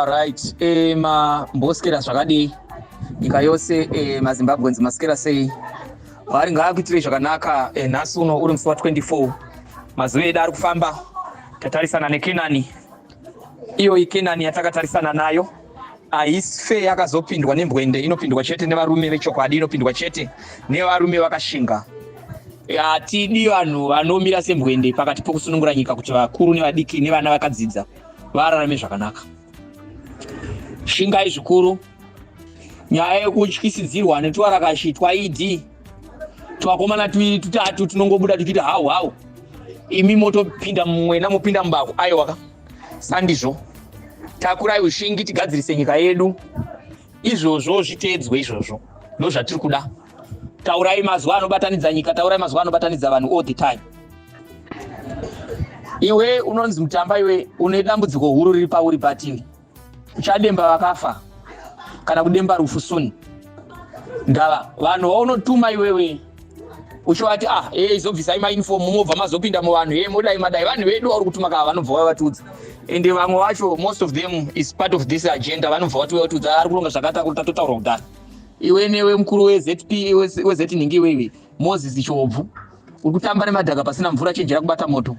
Right, mamboskera zvakadii nyika yose, maZimbabweans maskera sei? Mwari ngaakuitirei zvakanaka. Nhasi uno uri musi wa24, mazuva edu ari kufamba, tatarisana neKenani. Iyoyi Kenani yatakatarisana nayo haisife yakazopindwa nembwende, inopindwa chete nevarume vechokwadi, inopindwa chete nevarume vakashinga. Hatidi vanhu vanomira sembwende pakati pokusunungura nyika kuti vakuru nevadiki nevana vakadzidza vararame zvakanaka. Shingai zvikuru. Nyaya yekutyisidzirwa netwarakashi twaED, twakomana tuviri tutatu tunongobuda tuchiita hau hau, imi motopinda mumwena, mopinda mubako, aiwaka, sandizvo. Takurai ushingi, tigadzirise nyika yedu. Izvozvo zviteedzwe, izvozvo ndo zvatiri kuda. Taurai mazuva anobatanidza nyika, taurai mazuva anobatanidza vanhu all the time. Iwe unonzi Mutamba, iwe une dambudziko huru riri pauri pativi. Uchademba vakafa kana kudemba rufu soon. Ndava vanhu vaunotuma iwewe uchivati, ah, e izobvisai mauniform, mobva mazopinda muvanhu, e modai madai. Vanhu vedu vari kutuma kava vanobva vavatiudza, ende vamwe vacho, most of them is part of this agenda. Vanobva vatiuya vatiudza ari kuronga zvakata tatotaura kudhara. Iwe newe mukuru weZP, weZinhingi, iwewe Moses Chobvu, uri kutamba nemadhaka pasina mvura, chenjera kubata moto.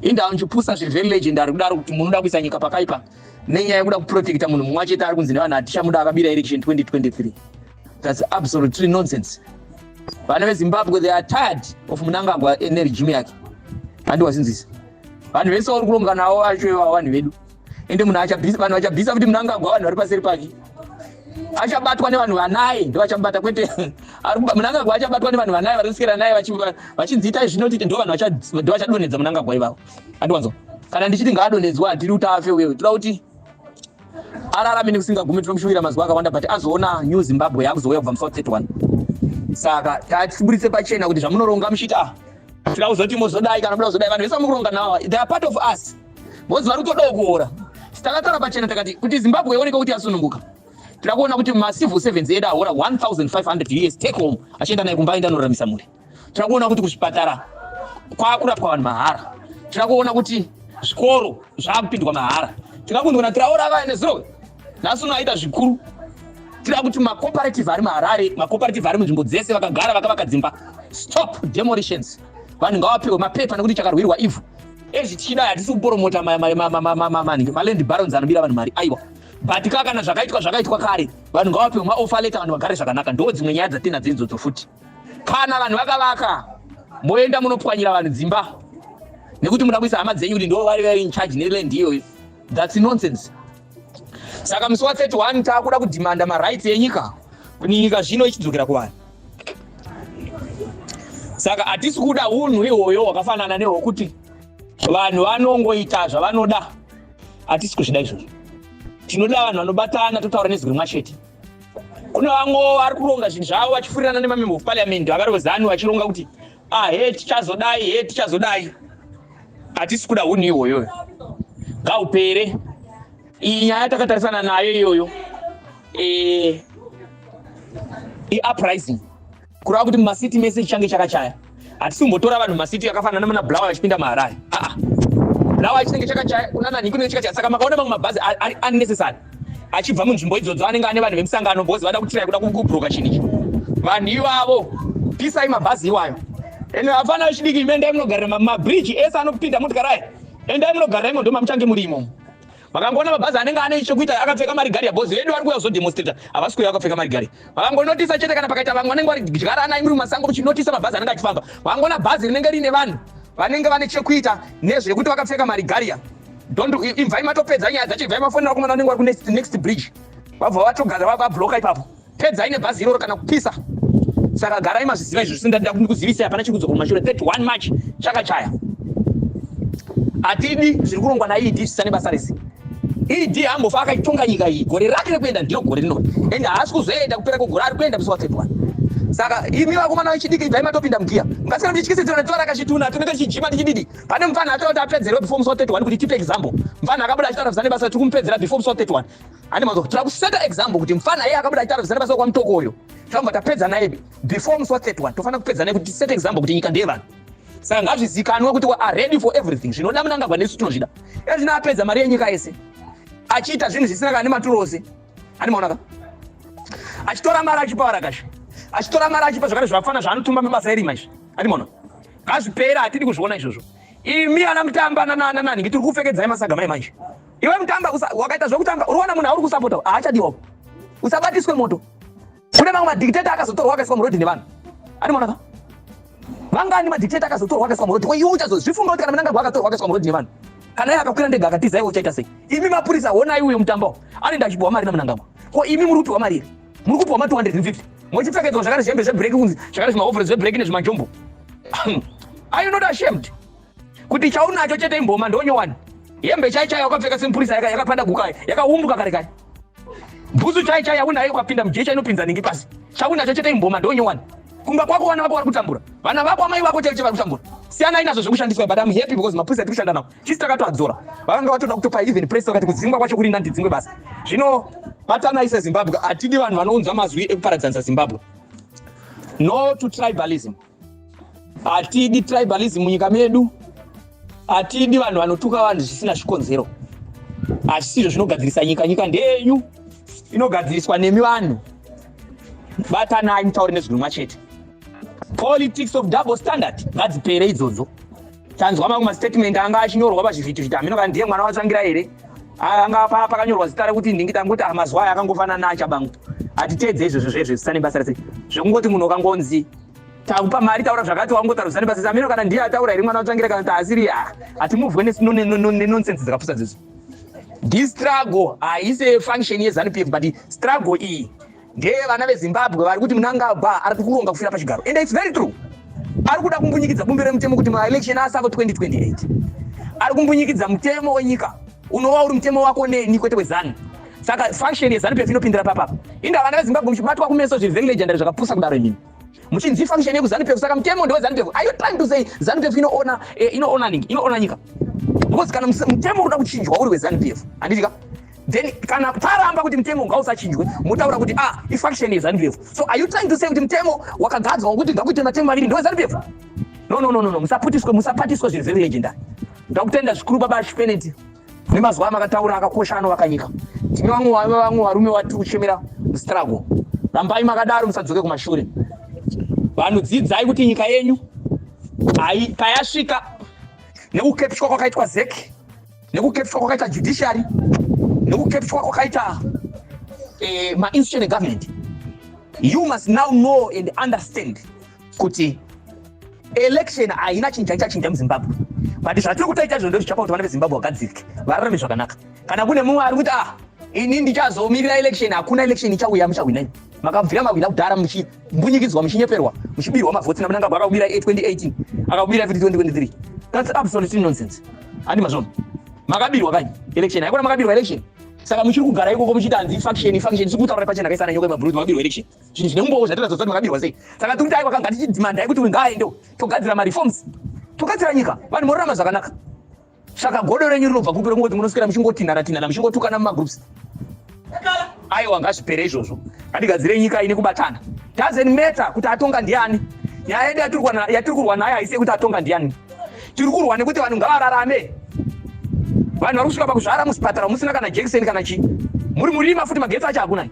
Inda uchipusa zviri very legendary kudaro kuti munoda kuisa nyika pakaipa nenyaya yekuda kuprotecta munhu mumwe chete ari kunzi nevanhu hatichamuda, akabira election 2023. That's absolutely nonsense. Vana veZimbabwe, they are tired of Mnangagwa neregime yake. Handiwazinzisa vanhu vese vari kuronga navo vacho ivavo vanhu vedu. Ende munhu achabvisa, vanhu vachabvisa kuti Mnangagwa, vanhu vari paseri pake, achabatwa nevanhu vanaye ndo vachamubata, kwete Mnangagwa. Achabatwa nevanhu vanaye vari kuswera naye vachinzi itai zvinoti, ndo vanhu ndo vachadonhedza Mnangagwa ivavo. Andiwanzo kana ndichiti ngaadonhedzwa, handiri kuti afe wewe. Toda kuti ararame nekusingagumi, tinomushuvira mazuva akawanda, but azoona New Zimbabwe yakuzouya kubva musi wa31. Saka tatiburitse pachena kuti zvamunoronga muchiti, ah, tira kuzoti mozodai kana muda kuzodai, vanhu vese vamukuronga navo, they are part of us because vari kutodawo kuora. Takataura pachena takati kuti Zimbabwe ioneke kuti yasununguka, tira kuona kuti macivil servants edu ahora 1500 US take home, achienda naye kumba, aenda anoraramisa mhuri. Tira kuona kuti kuzvipatara kwakurapwa vanhu mahara. Tira kuona kuti zvikoro zvakupindwa mahara. Tingakunzwa tiraora vaya nezuro, nhasi uno aita zvikuru. Tira kuti macooperative ari muHarare, macooperative ari munzvimbo dzese, vakagara vakavaka dzimba, stop demolitions. Vanhu ngavapiwe mapepa nekuti chakarwirwa ivhu. Ezvi tichidai, hatisi kupromota maland barons anobira vanhu mari, aiwa, but ka kana zvakaitwa zvakaitwa kare, vanhu ngavapiwe maoffer letter, vanhu vagare zvakanaka. Ndo dzimwe nyaya dzatinadzo idzodzo futi. Kana vanhu vakavaka, moenda munopwanyira vanhu dzimba nekuti muda kuisa hama dzenyu kuti ndo vari vari in charge neland iyoyo, that's nonsense. Saka musi wa31 taakuda kudhimanda marights enyika, nyika zvino ichidzokera kuvanhu. Saka hatisi kuda unhu ihwoyo hwakafanana nehwokuti vanhu vanongoita zvavanoda. Hatisi kuzvida izvozvo. Tinoda vanhu vanobatana, totaura nezwi rimwe chete. Kune vamwe vari kuronga zvinhu zvavo vachifurirana nemamember of parliament vavari veZANU, vachironga kuti, ah, he tichazodai, he tichazodai. Hatisi kuda unhu ihwoyoyo, ngaupere. Iyi nyaya takatarisana nayo iyoyo, iuprising, kureva kuti mumasiti mese chichange chakachaya. Hatisi kumbotora vanhu mumasiti akafanana namana Bulawayo vachipinda muHarare. Aa, Bulawayo chinenge chakachaya, kunana kunenge chakachaya. Saka makaona mamwe mabhazi ari unnecessary achibva munzvimbo idzodzo, anenge ane vanhu vemusangano because vada kutirai kuda kubroka chinhu ichi. Vanhu ivavo, pisai mabhazi iwayo. Ende vafana vechidiki, imi endai munogarira mabridge ese anopinda motikari aya, endai munogarira imo, ndo mamuchange muri imomo. Vakangoona mabhazi anenge ane chekuita akapfeka maregalia, boss vedu vari kuuya kuzodemonstrata, havasi kuuya vakapfeka maregalia. Vakangonotisa chete, kana pakaita vamwe vanenge vari dyaranai muri mumasango muchinotisa mabhazi anenge achifamba, vangoona bhazi rinenge riine vanhu vanenge vane chekuita nezvekuti vakapfeka maregalia, don't ibvai matopedza nyaya dzacho. Ibvai mafonera vakomana vanenge vari kunext next bridge, vabva vatogara vabloka ipapo. Pedzai nebhazi iroro kana kupisa. Saka garai mazviziva izvo. Zvisindadida kuzivisai, hapana chiri kudzoka kumashure. 31 March chakachaya. Hatidi zviri kurongwa naED, zvisane basa rese. ED hambofa akaitonga nyika iyi. Gore rake rekuenda ndiro gore rino, ende haasi kuzoenda kupera kwegore, ari kuenda musi wa31. Saka imi vakomana vechidiki, ibvai matopinda mugiya. Mungasikana muchityisidzira netora rakachituna tinenge tichijima tichididi. Pane mufana ataura kuti apedzerwe before musi wa31 kuti tipe example. Mufana akabuda achitaura zvisane basa, tiri kumupedzera before musi wa31. Handi mazo tira kuseta example kuti mufana iye akabuda achitaura zvisane basa kwaMutokoyo, takubva tapedza naye before musi wa31. Tofanira kupedza naye kuti tisete example kuti nyika ndeyevanhu. Saka ngazvizikanwe kuti we are ready for everything. Zvinoda Mnangagwa nesu tinozvida. Ezvino apedza mari yenyika yese achiita zvinhu zvisina kana nematuro ose. Ani maona ka? Achitora mari achipa varakashi. Achitora mari achipa zvakare zvakafana zvaanotumba mabasa erima izvi. Ani maona? Ngazvipere, hatidi kuzviona izvozvo. Imi ana Mutamba nanani tiri kupfekedzai masaga mai manje. Iwe Mutamba wakaita zvekutamba, uriona munhu auri kusapota haachadiwa. Usabatiswe moto. Kune mamwe madictator akazotorwa akaiswa murodhi nevanhu. Ani maona ka? Vangani madictator akazotorwa akaiswa murodhi. Ko iwe uchazozvifunga kuti kana Mnangagwa akatorwa akaiswa murodhi nevanhu. Kana iye akakwira ndege akatiza iwe uchaita sei? Imi mapurisa honai uyo Mutamba anoenda achipiwa mari naMnangagwa. Ko imi muri kupiwa mari here? Muri kupiwa ma 250. Mochipfekedzwa zvakare zvihembe zvebreak kunzi zvakare zvimahovhoro zvebreak nezvimajombo. Are you not ashamed? Kuti chaunacho chete imboma ndonyowani. Hembe chai chai wakapfeka semupurisa yakapanda guka yakaumbuka kare kare. Bhutsu chai chai yaunayo ukapinda mujecha inopinza ningi pasi. Chaunacho chete imboma ndonyowani. Kumba kwako vana vako vari kutambura. Vana vako amai vako chaivo vari kutambura. Siyanai nazvo zvekushandiswa but I'm happy because mapurisa atiri kushanda nawo. Chisi takatoadzora. Vakanga vatoda kutopa even press vakati kudzingwa kwacho kuri nani tidzingwe basa. Zvino batanai seZimbabwe hatidi vanhu vanounza mazwi ekuparadzanisa Zimbabwe. No to tribalism. Hatidi tribalism munyika medu. Hatidi vanhu vanotuka vanhu zvisina zvikonzero. Hazvisizvo zvinogadzirisa nyika. Nyika ndeyenyu, inogadziriswa nemi vanhu. Batanai mutaure nezwi rimwe chete. Politics of double standard ngadzipere idzodzo. Tanzwa mamwe mastatement anga achinyorwa pazvivhitivhiti, hameno kana ndiye mwana waTsvangira here, anga pakanyorwa zita rekuti ndingi, tangoti ah, mazuva aya akangofanana aChabangu. Hatiteedze izvozvo zvezvo zvisina nebasa rese, zvekungoti munhu ukangonzi takupa mari taura zvakati wangotaura zvisina nebasa rese. Hameno kana ndiye ataura here mwana waTsvangira kana kuti asiri, hatimuvwe nenonsense dzakapusa dzedzo. This struggle haisi function yeZANU PF, but struggle iyi ndeye vana veZimbabwe vari kuti Mnangagwa ari kuronga kufira pachigaro, and it's very true. Ari kuda kumbunyikidza bumbiro remutemo kuti maelection asavo 2028. Ari kumbunyikidza mutemo wenyika unova uri mutemo wako neni, kwete weZANU. Saka function yeZANU PF inopindira papapa. Inda vana veZimbabwe muchibatwa kumeso zviri very legendary zvakapusa kudaro, imini muchinzi function yekuZANU PF, saka mutemo ndeweZANU PF. Are you trying to say ZANU PF inoona inoona ningi inoona nyika? Because kana mutemo unoda kuchinjwa uri weZANU PF, handiti ka? Then kana taramba kuti mutemo ngausachinjwe, motaura kuti ah, ifaction yeZANU PF. So are you trying to say kuti mutemo wakagadzwa wekuti ngakuite matemo maviri ndeweZANU PF? No, no, no, no, no. Musaputiswe, musapatiswe zviri very legendary. Ndakutenda zvikuru baba Chipeneti nemazuva amakataura akakosha anovaka nyika. Tine vamwe varume vatiri kuchemera mustruggle. Rambai makadaro, musadzoke kumashure. Vanhu dzidzai kuti nyika yenyu payasvika nekukepshwa kwakaitwa ZEC, nekukepshwa kwakaita judiciary, nekukepshwa kwakaita mainstitution egovernment, you must now know and understand kuti election haina chinhu chaichachinja muZimbabwe, but zvatiri kutoita izvo ndo zvichapa kuti vana veZimbabwe vagadzirike, vararame zvakanaka. Kana kune mumwe ari kuti ah, ini ndichazomirira election, hakuna election ichauya. Muchahwina, makabvira mahwina kudhara, muchimbunyikidzwa, muchinyeperwa, muchibirwa mavhotsi naMnangagwa. Akakubira 2018, akakubira futi 2023. That's absolutely nonsense. Handi mazvona, makabirwa kani election haikona, makabirwa election. Saka muchiri kugara ikoko muchiti hanzi faction, faction. Tiri kutaura pachena, kaisana nyoka yemabhurudzi, makabirwa election. Zvinhu zvine umbowo zvatiratidza kuti makabirwa sei. Saka tiri kuti aiwa, kanga tichidemandai kuti ngaaende, togadzira mareforms, togadzira nyika, vanhu morarama zvakanaka. Saka godo renyu rinobva kupi rekungoti munoswera muchingotinhana tinhana, muchingotukana mumagroups? Aiwa, ngazvipere izvozvo. Ngatigadzire nyika ine kubatana. Doesn't matter kuti atonga ndiani. Nyaya yedu yatiri kurwa nayo haisi yekuti atonga ndiani. Tiri kurwa nekuti vanhu ngavararame. Vanhu vari kusvika pakuzvara muzvipatara musina kana jekiseni kana chii, muri murima futi, magetsi acho hakuna.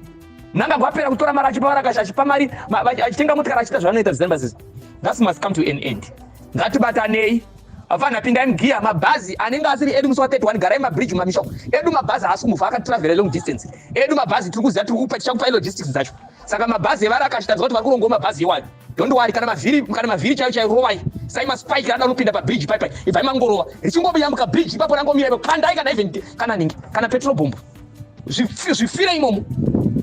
Mnangagwa apera kutora mari achipa varakashi, achipa mari, achitenga motikari, achiita zvavanoita zvisina. That must come to an end. Ngatibatanei. Vafana, pindai mugiya. Mabhazi anenge asiri edu musi wa31, garai mabridge mumamisha umu. Edu mabhazi haasi kumuvha akatravhera long distance. Edu mabhazi tiri kuziva, tiri kupa, tichakupai logistics dzacho. Saka mabhazi evarakashi, tanzwa kuti vari kurongawo mabhazi iwayo. Don't worry, kana mavhiri chaiyo chaiyo rovai sai maspike ada unopinda pabridge pai pai, ibvai mangorova richingoyambuka bridge ipapo, rangomira ipapo, kandai kana even kana ningi kana petrol bomb, zvifire imomo,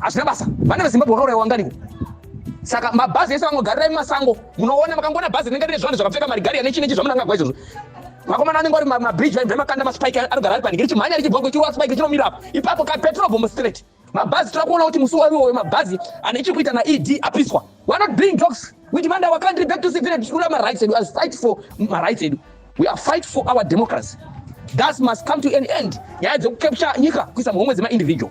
hazvina basa. Vana veZimbabwe vakauraiwa wanganiko? Saka mabhazi ese vangogarirai mumasango. Munoona, makangoona bhazi rinenge rine zvanhu zvakapfeka maregalia nechi nechi zvamunangagwa izvozvo, vakomana vanenge vari mabridge, vaibva makanda maspike, anogara ari panhingi, richimhanya richibva chirova spike, chinomira apo ipapo, kapetrol bomb straight. Mabhazi tira kuona kuti musi waiwoyo mabhazi ane chekuita naED apiswa. We are not being jokes. We demand our country back to civil. Tikuda marights edu. We fight for marights edu. We are fight for our democracy. That must come to an end, nyaya dzekucapture nyika kuisa muhomwe dzemaindividual.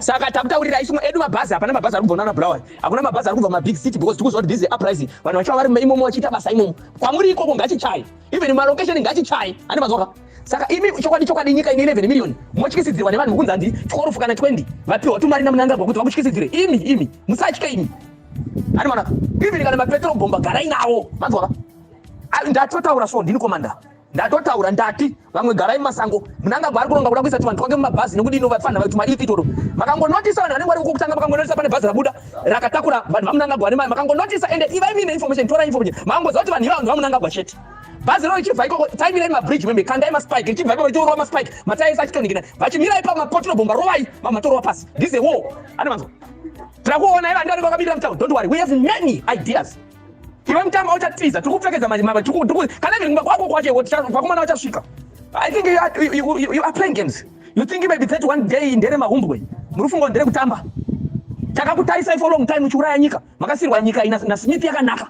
Saka takutaurira isu edu mabhazi, hapana mabhazi ari kubva kunana Bulawayo, hakuna mabhazi ari kubva mabig city, because tikuziva kuti this is uprising. Vanhu vachiva vari imomo vachiita basa imomo. Kwamuri ikoko ngachichaye, even malocation ngachichaye. Ane mazoka. Saka imi, chokwadi chokwadi, nyika ine 11 million motyisidzirwa nevanhu mukunzi handi 12 kana 20 vapiwa tumari naMnangagwa kuti vakutyisidzire imi. Imi musatye imi. Ani mana, even kana mapetrol bomba, garai nawo. Manzwaka? Ndatotaura. So ndini commander, ndatotaura. Ndati vamwe garai mumasango. Mnangagwa ari kuronga kuda kuisa tuvanhu twange mumabhazi nekuti ino vapfanha vatumaipi itoto. Makangonotisa vanhu vanenge vari kutanga, makangonotisa pane bhazi rabuda rakatakura vanhu vaMnangagwa nemai, makangonotisa. Ende ivai muine information, torai information. Makangoziva kuti vanhu ivavo ndavaMnangagwa chete. Bhazi roro richibva ikoko, taimirai mabridge membe, kandai maspike. Richibva ikoko richirova maspike, mataisa achitonikina vachimirai pa mapetrol bomba, rovai vamatorova pasi. This is a war. Ane manzwa? Tira kuona iva ndi vanenge vakamirira mutauro. Don't worry, we have many ideas. Iwe Mutamba, uchatiza. Tiri kupfekedza manje. Kana even kumba kwako kwacho, vakomana vachasvika. I think you are playing games. You think maybe 31 day ndere mahumbwe. Muri kufunga ndere kutamba. Takakutarisai for long time muchiuraya nyika. Makasirwa nyika ina naSmith yakanaka.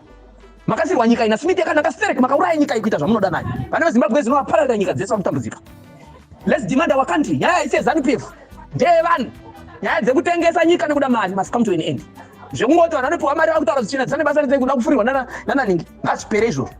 Makasirwa nyika ina Smith yakanaka sterek. Makauraya nyika ikuita zvamunoda nayo. Vana veZimbabwe zinovapararira nyika dzese, vakutambudzika. Let's demand our country. Nyaya ise ZANU PF ndeyevanhu. Nyaya dzekutengesa nyika nekuda mari must come to an end. Zvekungoti vanhu vanopiwa mari vakutaura zvichina dzane basa redzei, kuda kufurirwa nananingi, ngazvipere izvozvo.